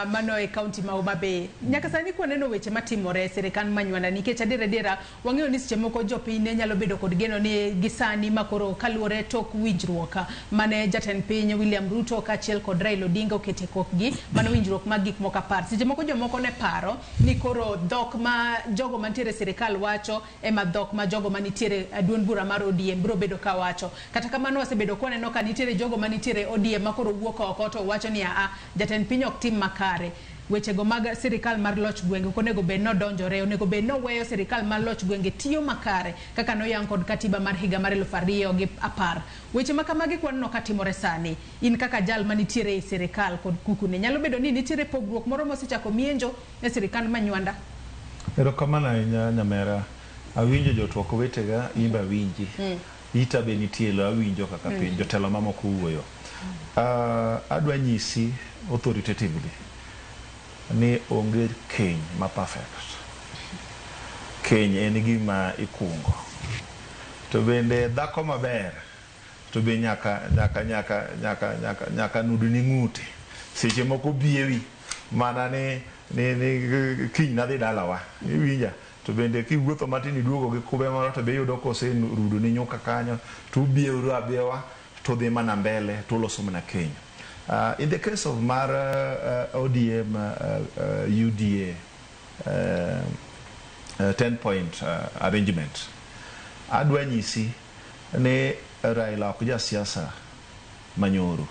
Mano e kaunti ma Homa Bay. Nyaka sani kwaneno weche matimore e sirikand Manywanda, nikech adier adiera wang'eyo ni seche moko jopiny ne nyalo bedo kod geno ni gi sani makoro kaluwore tok winjruok mane jatend piny William Ruto kaachiel kod Raila Odinga okete kokgi, mano winjruok mag gik moko 10. Seche moko jomoko ne paro ni koro dhok ma jogo mantiere e sirikal wacho ema dhok ma jogo manitiere e duond bura mar ODM biro bedo ka wacho. Kata kamano, wasebedo kwaneno ka nitiere jogo manitiere ODM ma koro wuok oko to wacho ni aa, jatend piny ok tim makare. Wechego mag sirikal mar loch gwenge ok onego bed nodonjore, onego bed noweyo sirikal mar loch gwenge tiyo makare kaka noyang kod katiba mar higa mar 2010. Weche ma kamagi kwaneno katimore sani. In kaka jal manitiere ei sirikal kod kukune, nyalo bedo ni nitiere pogruok moro mosechako mienjo e sirikand Manywanda? Erokamano ahinya, nyamera. Awinjo jotwak wetega, in be awinji. Ita be nitie lo, awinjo kaka piny jotelo mamoko wuoyo. Adwa nyisi authoritatively ni onge keny ma perfect. Keny en gima ikungo. To bende dhako maber to be nyaka nyaka nyaka nyaka nyaka nyaka nudni ng'ute. Seche moko biewi mana ni kiny nadhi dalawa. Iwinja? To bende kiwuotho matin iduogo gi kube moro to be iyudo koserudo ni nyuka kanyo to ubiewru abiewa to udhi mana mbele to uloso mana keny. In the case of mar ODM UDA 10 point arrangement, adwa nyisi ni Raila ok jasiasa manyoro.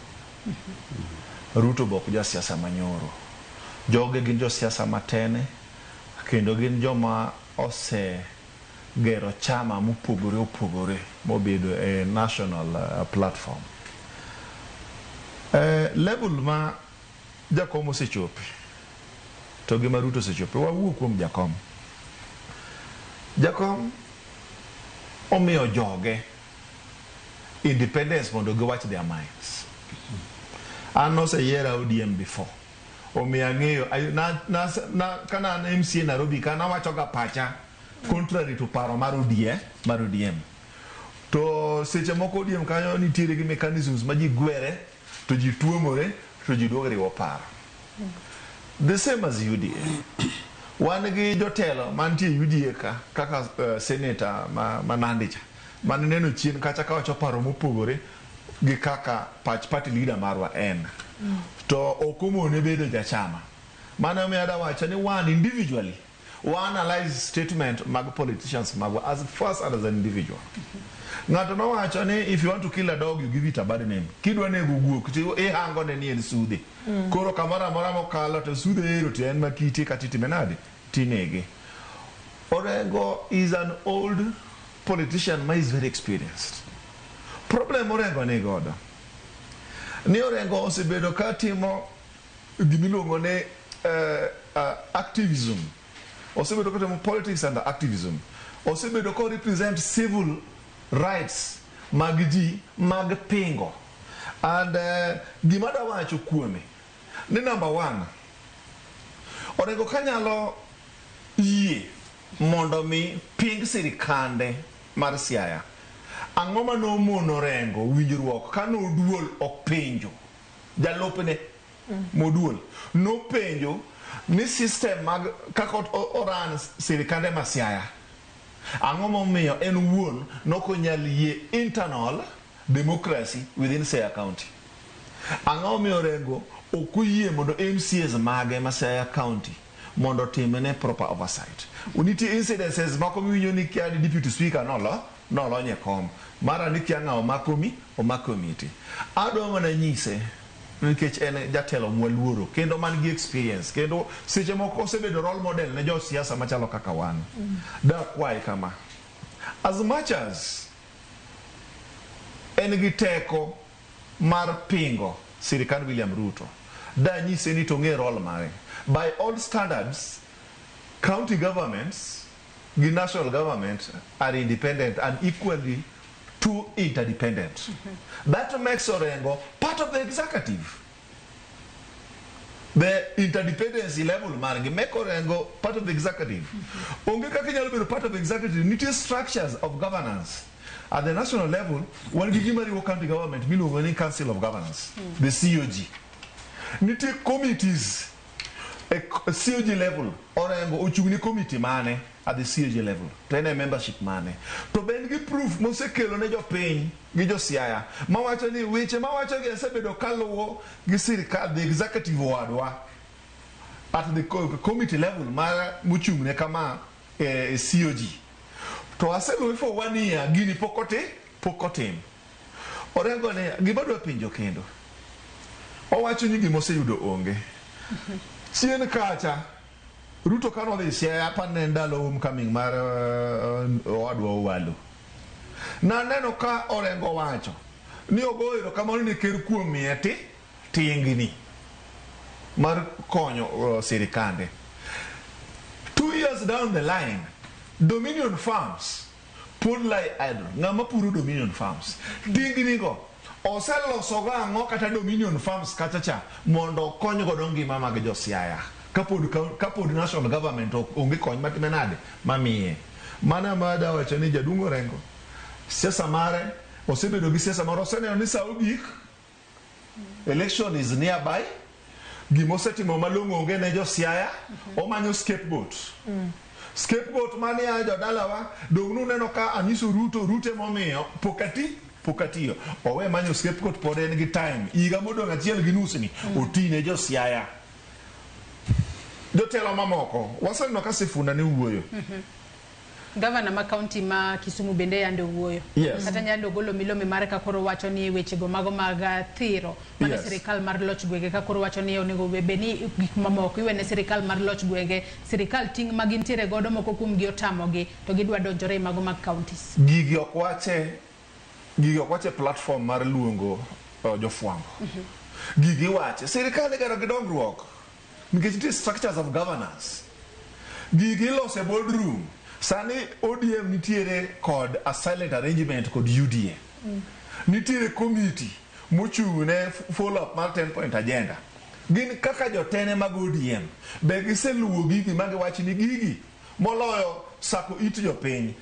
Ruto be ok jasiasa manyoro. Joge gin josiasa matene kendo gin joma ose gero chama mopogore opogore mobedo e national platform. Level ma Jakom osechope to gi ma Ruto osechope, wawuo kuom Jakom. Jakom omiyo joge independence mondo giwach their minds. An noseyiera ODM before. Omiyo ang'eyo na, kana an MCA Nairobi ka nawacho ga pacha contrary to paro mar ODM, mar ODM. To seche moko ODM kanyo nitiere gi mechanisms ma ji gwere to ji tuomore to ji duogo riwo paro. The same as UDA. Wan gi jotelo mantie UDA ka kaka senator ma Nandi cha mane neno chien kacha kawacho paro mopogore gi kaka pach party leader marwa en. To ok omone bedo jachama. Mano omiyo adwa wacho ni wan individually wa analyze statement mag politicians magwa as first and as an individual. Ng'ato nowacho ni if you want to kill a dog, you give it a bad name. Kidwa nego guok to ihango ne ni en sudhe. Koro kamoro amora mokalo to sudhe ero to en makite kata itime nade tinege. Orengo is an old politician ma is very experienced. Problem Orengo ni godo ni Orengo osebedo ka timo gimiluongo ni activism. Osebedo ka timo politics and activism. Osebedo ka represent civil rights mag ji mag pingo. And gima adwa wacho kuome ni number one, Orengo kanyalo yie mondo mi ping sirikande mar Siaya. Ang'o manomono Orengo winjruok kane oduol openjo jalupne moduol nopenjo ni system mag kaka oran sirikande ma Siaya, ang'o momiyo en owuon nokonyal yie internal democracy within Siaya County? Ang'o momiyo Orengo ok oyie mondo MCAs mage ma Siaya County mondo otimne proper oversight? Nitie incidences moko miwinjo ni kia ni deputy speaker nolony e kom mara ni kia ng'a omako mi omak komiti. Adwa mana nyise nikech en jatelo mwaluoro kendo man gi experience kendo seche moko osebedo role model ne josiasa machalo kaka wan. Dakwaye kama: as much as en gi teko mar pingo sirikand William Ruto, danyise ni to ong'e role mare. By all standards, county governments gi national government are independent and equally too interdependent. That makes Orengo part of the executive. The interdependency level margi make Orengo part of the executive. Onge kaka inyalo bedo part of the executive. Nitie structures of governance. At the national level, wan gi gima riwo county government miluongo ni Council of Governance, the COG. Nitie committees E COG level, Orengo ochung' ne committee mane at the COG level, to en e membership mane? To be en gi proof mosekelo ne jopiny gi jo Siaya mawacho ni weche mawacho gi asebedo kaluwo gi sirikal, the executive owadwa at the committee level mar mochung' ne kama e COG. To aseluwe for one year, gini pok oti, pok otim. Orengo ni gima adwa penjo kendo. Owacho ni gima oseyudo onge. Chien kacha, Ruto kane odhi Siaya apani ne en ndalo homecoming mar owadwa Owalo. Naneno ka Orengo wacho ni ogoyo erokamano ne ker kuom miye ti tingni mar konyo sirikande. 2 years down the line, Dominion Farms pod lie idle. Ng'ama puro Dominion Farms? Tingni go oseloso go ang'o kata Dominion Farms kacha cha mondo okony godo ngima mag jo Siaya kapod national government onge kony matime nade mamiye. Mano ema dawacho ni jaduong' Orengo siasa mare osebedo gi siasa mare, oseneno ni sa ogik, election is nearby, gimosetimo malong'o onge ne jo Siaya, omanyo scapegoat. Scapegoat mane ya jodalawa dong' nuneno ka anyiso Ruto, Ruto emomiyo pok ati pok atiyo. Owe manyo scapegoat, pod en gi time. Higa modong' achiel gi nus ni oti ne jo Siaya. Jotelo mamoko waseneno ka Sifuna ne wuoyo. Gavana ma kaunti ma Kisumu bende yande owuoyo. Kata yande ogolo milome mare ka koro wacho ni wechego mago mag thiro mano sirikal mar loch gwenge, ka koro wacho ni onego bed ni gik mamoko iwene sirikal mar loch gwenge, sirikal ting' ma gintiere godo moko kuom gi otamogi to gidwa donjore e mago mag counties. Gigi ok wache platform mar luongo jofwambo. Gigi wache sirikal igero gi dongruok nikech nitie structures of governance. Gigi iloso e boardroom. Sani ODM nitiere kod a silent arrangement kod UDA. Nitiere committee mochung' ne follow up mar 10 point agenda. Gin kaka jotene mag ODM be giseluwo gigi ma giwacho ni gigi moloyo sako it jopiny.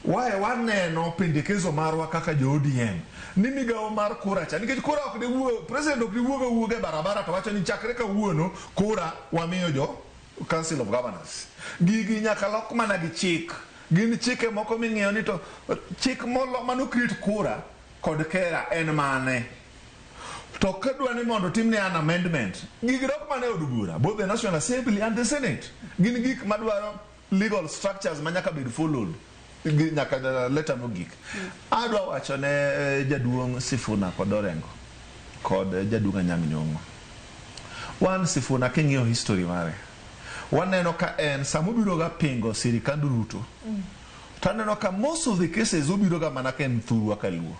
Wae waneno pendekezo marwa kaka jo ODM ni migawo mar kura cha, nikech kura ok diwuo, president ok diwuog awuoga e barabara to wacho ni chakre kawuono kura wamiyo jo Council of Governors. Gigi nyaka lok mana gi chik. Gin chike moko ming'iyo ni to chik molo mano create kura kod kera en mane. To kadwa ni mondo timne an amendment, gigi dok mana e od bura, both the National Assembly and the Senate. Gin gik madwaro legal structures ma nyaka bed followed nyaka leta mogik. Adwa wacho ne jaduong' Sifuna kod Orengo kod jaduong' Anyang' Nyong'o. Wan Sifuna king'iyo history mare, waneno ka en samobiro ga pingo sirikand Ruto. To aneno ka most of the cases obiro ga mana ka en thurwa kaluo.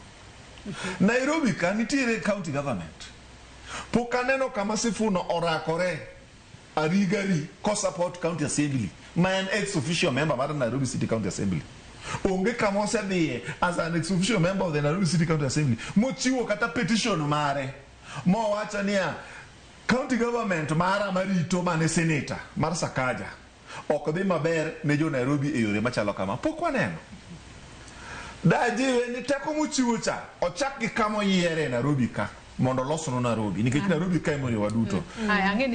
Nairobi ka nitiere county government. Pok aneno kama Sifuna orakore arigari ko support county assembly ma en ex officio member mar Nairobi City County Assembly. Onge kama osedhiye as an ex officio member of the Nairobi City County Assembly mochiwo kata petition mare mowacho niya county government mara marito mane senator mar Sakaja ok dhi maber ne jo Nairobi e yore machalo kama. Pok waneno. Dajiwe ni teko mochiwo cha ochak gi kama oyiere e Nairobi ka mondo olosnu Nairobi, nikech Nairobi ka ema oriwowa duto. Aya, ang'e ni.